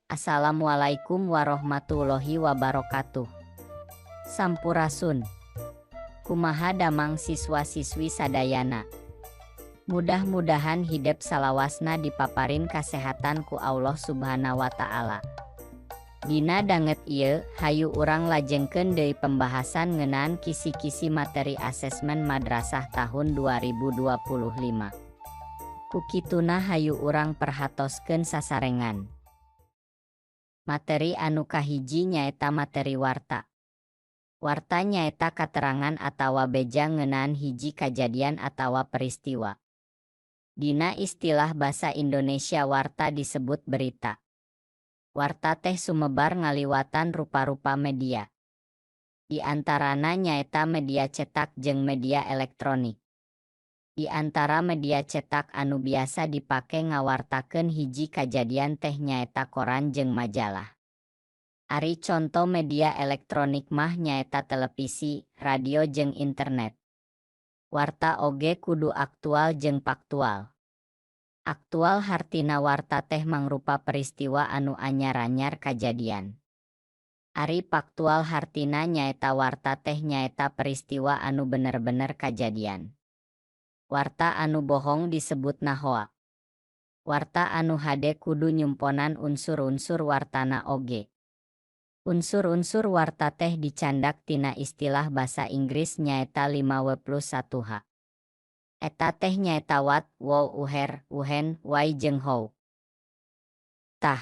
Assalamualaikum warahmatullahi wabarakatuh. Sampurasun. Kumaha damang siswa-siswi sadayana. Mudah-mudahan hidep salawasna dipaparin kasehatan ku Allah Subhanahu wa Ta'ala. Dina danget ieu, hayu urang lajengkeun deui pembahasan ngeunaan kisi-kisi materi asesmen madrasah tahun 2025. Ku kituna hayu urang perhatoskeun sasarengan. Materi anu kahiji nyaeta materi warta. Warta nyaeta katerangan atawa beja ngeunaan hiji kajadian atawa peristiwa. Dina istilah basa Indonesia warta disebut berita. Warta teh sumebar ngaliwatan rupa-rupa media. Di antarana nyaeta media cetak jeung media elektronik. Di antara media cetak anu biasa dipake ngawartakeun hiji kajadian teh nyaeta koran jeung majalah. Ari conto media elektronik mah nyaeta televisi, radio jeung internet. Warta oge kudu aktual jeung faktual. Aktual hartina warta teh mangrupa peristiwa anu anyar-anyar kajadian. Ari faktual hartina nyaeta warta teh nyaeta peristiwa anu bener-bener kajadian. Warta anu bohong disebutna hoak. Warta anu hade kudu nyumponan unsur-unsur wartana oge. Unsur-unsur warta teh dicandak tina istilah basa Inggris nyaeta 5W+1H. Eta teh nyaeta what, wow, where, when, why jeung how. Tah.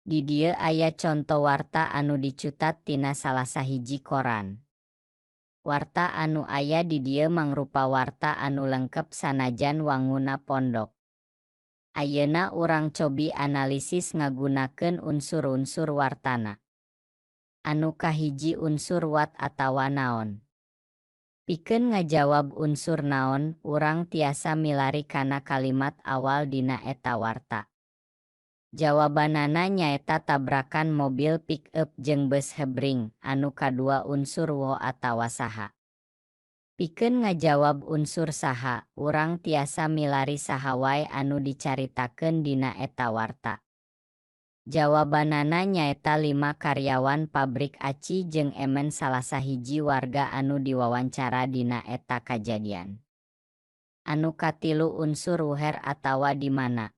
Di dieu aya conto warta anu dicutat tina salah sahiji koran. Warta anu aya di dieu mangrupa warta anu lengkep sanajan wanguna pondok. Ayeuna urang cobi analisis ngagunakeun unsur-unsur wartana. Anu kahiji unsur what atawa naon. Pikeun ngajawab unsur naon, urang tiasa milari kana kalimat awal dina eta warta. Jawabanana nyaeta tabrakan mobil pick-up jeung bus hebring, anu kadua unsur wo atawa saha. Pikeun ngajawab unsur saha, urang tiasa milari saha wae anu dicaritakeun dina eta warta. Jawabanana nyaeta 5 karyawan pabrik aci jeung emen salah sahiji warga anu diwawancara dina eta kajadian. Anu katilu unsur where atawa di mana.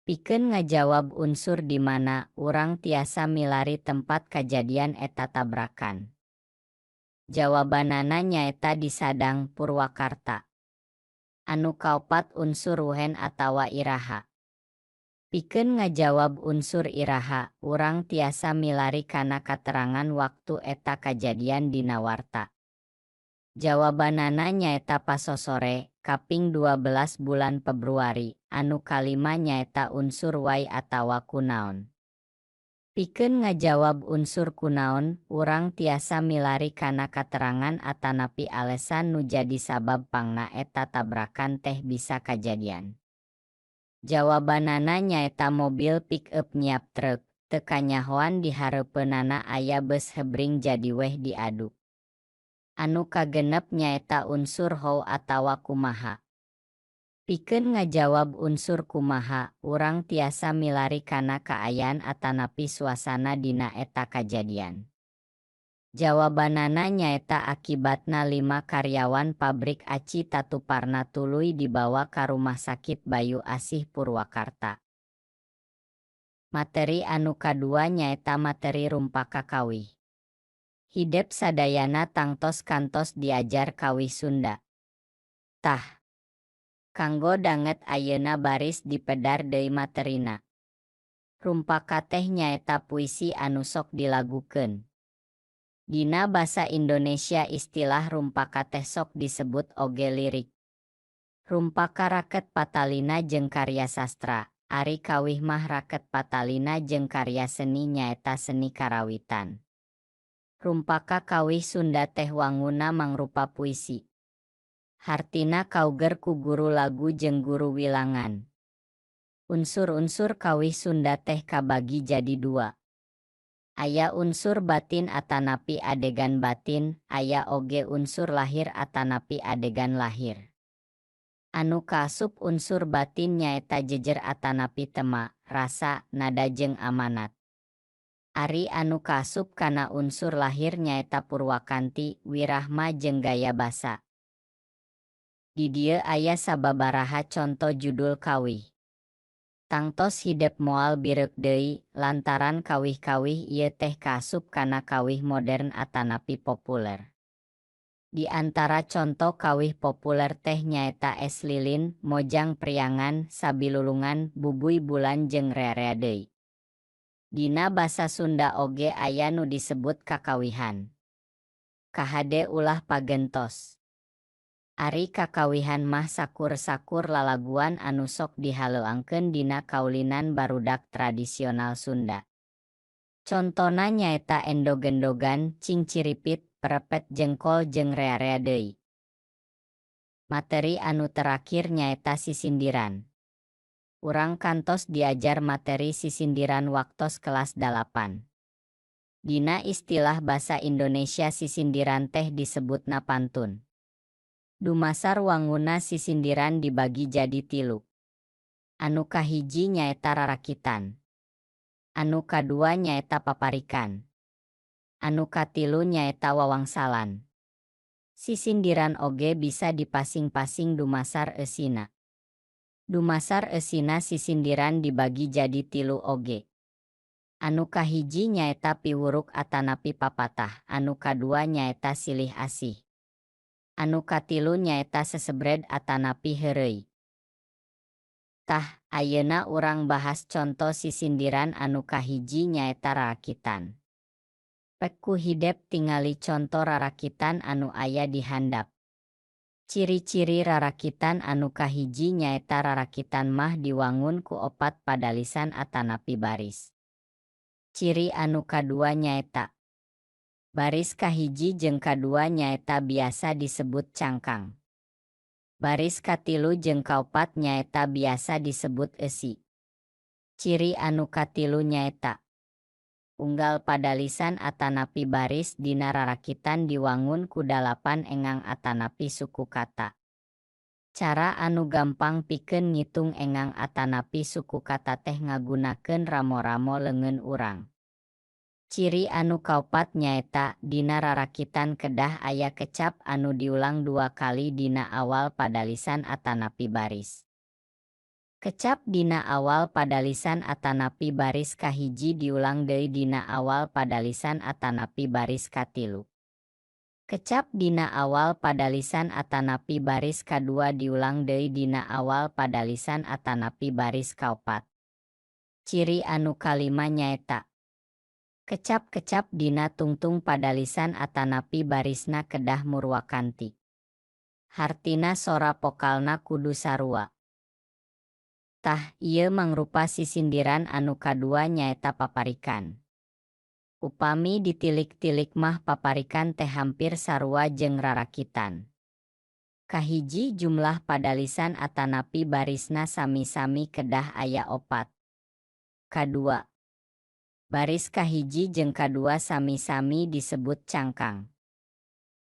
Pikeun ngajawab unsur di mana, urang tiasa milari tempat kajadian eta tabrakan. Jawabanana nyaeta di Sadang, Purwakarta. Anu kaopat unsur when atawa iraha. Pikeun ngajawab unsur iraha, urang tiasa milari kana katerangan waktu eta kajadian dina warta. Jawabanana nyaeta pasosore, kaping 12 bulan Februari, anu kalima nyaeta unsur why atawa kunaon. Pikeun ngajawab unsur kunaon, urang tiasa milari kana katerangan atanapi alesan nu jadi sabab pangna eta tabrakan teh bisa kajadian. Jawabanana nyaeta mobil pick-up nyiap truk, teu kanyahoan di hareupeunana aya bus hebring jadi weh diadu. Anu kagenep nyaeta unsur how atawa kumaha. Pikeun ngajawab unsur kumaha, urang tiasa milari kana kaayaan atanapi suasana dina eta kajadian. Jawabanana nyaeta akibatna 5 karyawan pabrik aci tatuparna tuluy dibawa ka rumah sakit Bayu Asih Purwakarta. Materi anu kadua nyaeta materi rumpaka kawih. Hidep sadayana tangtos kantos diajar kawih Sunda. Tah. Kanggo danget ayeuna baris dipedar deui materina. Rumpaka teh nyaeta puisi anu sok dilagukeun. Dina basa Indonesia istilah rumpaka teh sok disebut oge lirik. Rumpaka raket patalina jeung karya sastra, ari kawih mah raket patalina jeung karya seni nyaeta seni karawitan. Rumpaka kawih Sunda teh wanguna mangrupa puisi. Hartina kauger ku guru lagu jeung guru wilangan. Unsur-unsur kawih Sunda teh kabagi jadi dua. Aya unsur batin atanapi adegan batin, aya oge unsur lahir atanapi adegan lahir. Anu kaasup unsur batin nyaeta jejer atanapi tema, rasa, nada jeung amanat. Ari anu kaasup kana unsur lahir nyaeta purwakanti, wirahma jeung gaya basa. Di dieu aya sababaraha conto judul kawih. Tangtos hidep moal bireuk deui lantaran kawih-kawih ieu teh kaasup kana kawih modern atanapi populer. Di antara conto kawih populer teh nyaeta Es Lilin, Mojang Priangan, Sabilulungan, Bubuy Bulan jeung rea-rea deui. Dina basa Sunda oge aya nu disebut kakawihan. Kahade ulah pagentos. Ari kakawihan mah sakur-sakur lalaguan anu sok dihaleuangkeun dina kaulinan barudak tradisional Sunda. Contona nyaeta endog-endogan, cingciripit, perepet jengkol jeung rea-rea deui. Materi anu terakhir nyaeta sisindiran. Urang kantos diajar materi sisindiran waktos kelas 8. Dina istilah basa Indonesia sisindiran teh disebutna pantun. Dumasar wanguna sisindiran dibagi jadi 3. Anu kahiji nyaeta rarakitan. Anu kadua nyaeta paparikan. Anu katilu nyaeta wawangsalan. Sisindiran oge bisa dipasing-pasing dumasar eusina. Dumasar eusina sisindiran dibagi jadi 3 oge. Anu kahiji nyaeta piwuruk atanapi papatah, anu kadua nyaeta silih asih. Anu katilu nyaeta sesebred atanapi heureuy. Tah, ayeuna urang bahas conto sisindiran anu kahiji nyaeta rarakitan. Pek ku hidep tingali conto rarakitan anu aya di handap. Ciri-ciri rarakitan anu kahiji nyaeta rarakitan mah diwangun ku 4 padalisan atanapi baris. Ciri anu kadua nyaeta baris kahiji jeung kadua nyaeta biasa disebut cangkang. Baris katilu jeung kaopat nyaeta biasa disebut eusi. Ciri anu katilu nyaeta unggal padalisan atanapi baris dina rarakitan diwangun ku 8 engang atanapi suku kata. Cara anu gampang pikeun ngitung engang atanapi suku kata teh ngagunakeun ramo-ramo leungeun urang. Ciri anu kaopat nyaeta dina rarakitan kedah aya kecap anu diulang 2 kali dina awal padalisan atanapi baris. Kecap dina awal padalisan atanapi baris kahiji diulang deui dina awal padalisan atanapi baris katilu. Kecap dina awal padalisan atanapi baris kadua diulang deui dina awal padalisan atanapi baris kaopat. Ciri anu kalima nyaeta kecap-kecap dina tungtung padalisan atanapi barisna kedah murwakanti. Hartina sora pokalna kudu sarua. Tah, ieu mangrupa sisindiran anu kadua nyaeta paparikan. Upami ditilik-tilik mah paparikan teh hampir sarua jeung rarakitan. Kahiji jumlah padalisan atanapi barisna sami-sami kedah aya 4. Kadua, baris kahiji jeung kadua sami-sami disebut cangkang.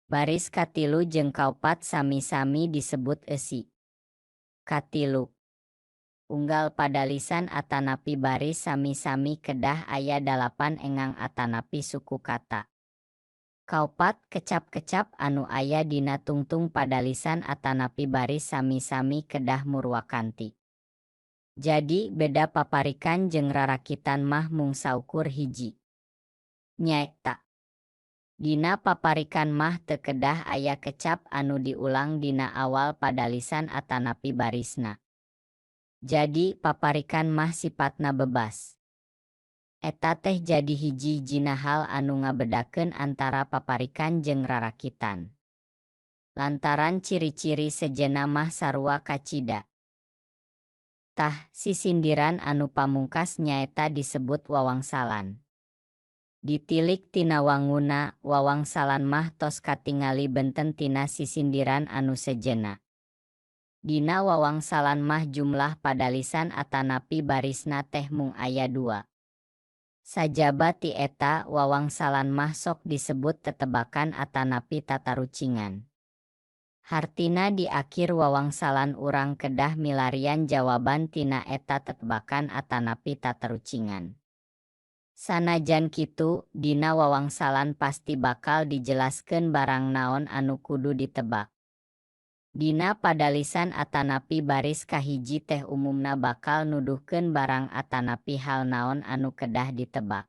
Baris katilu jeung kaopat sami-sami disebut eusi. Katilu, unggal padalisan atanapi baris sami-sami kedah aya 8 engang atanapi suku kata. Kaopat, kecap-kecap anu aya dina tungtung padalisan atanapi baris sami-sami kedah murwakanti. Jadi beda paparikan jeung rarakitan mah mung saukur hiji. Nyaeta dina paparikan mah teu kedah aya kecap anu diulang dina awal padalisan atanapi barisna. Jadi paparikan mah sipatna bebas. Eta teh jadi hiji-hijina hal anu ngabedakeun antara paparikan jeung rarakitan. Lantaran ciri-ciri sejenna mah sarua kacida. Tah, sisindiran anu pamungkas nyaeta disebut wawangsalan. Ditilik tina wanguna, wawangsalan mah tos katingali benten tina sisindiran anu sejenna. Dina wawangsalan mah jumlah padalisan atanapi barisna teh mung aya 2. Sajaba ti eta, wawangsalan mah sok disebut tetebakan atanapi tatarucingan. Hartina di akhir wawangsalan urang kedah milarian jawaban tina eta tetebakan atanapi tatarucingan. Sanajan kitu, dina wawangsalan pasti bakal dijelaskeun barang naon anu kudu ditebak. Dina padalisan atanapi baris kahiji teh umumna bakal nuduhkeun barang atanapi hal naon anu kedah ditebak.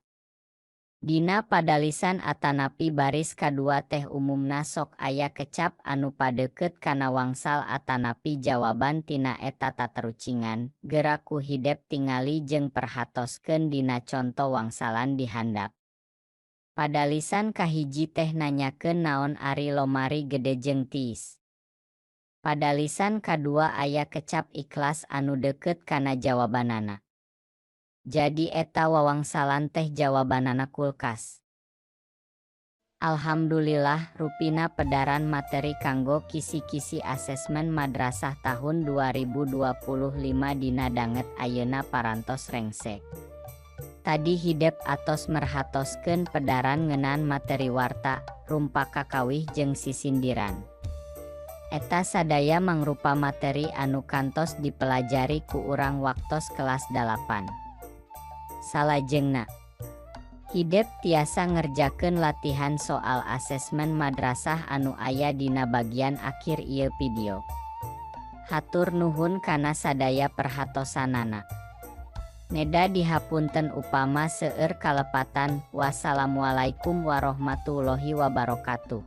Dina padalisan atanapi baris kadua teh umumna sok aya kecap anu padeukeut kana wangsal atanapi jawaban tina eta tatarucingan, geura ku hidep tingali jeung perhatoskeun dina conto wangsalan di handap. Padalisan kahiji teh nanyakeun naon ari lomari gede jeung tiis. Padalisan kadua aya kecap ikhlas anu deukeut kana jawabanana. Jadi eta wawangsalan teh jawabanana kulkas. Alhamdulillah rupina pedaran materi kanggo kisi-kisi asesmen madrasah tahun 2025 dina danget ayeuna parantos rengse. Tadi hidep atos merhatoskeun pedaran ngeunaan materi warta, rumpak kakawih jeung sisindiran. Eta sadaya mangrupa materi anu kantos dipelajari ku urang waktos kelas 8. Salajengna, hidep tiasa ngerjakeun latihan soal asesmen madrasah anu aya dina bagian akhir ieu video. Hatur nuhun kana sadaya perhatosanana. Neda dihapunten upama seueur kalepatan. Wassalamualaikum warahmatullahi wabarakatuh.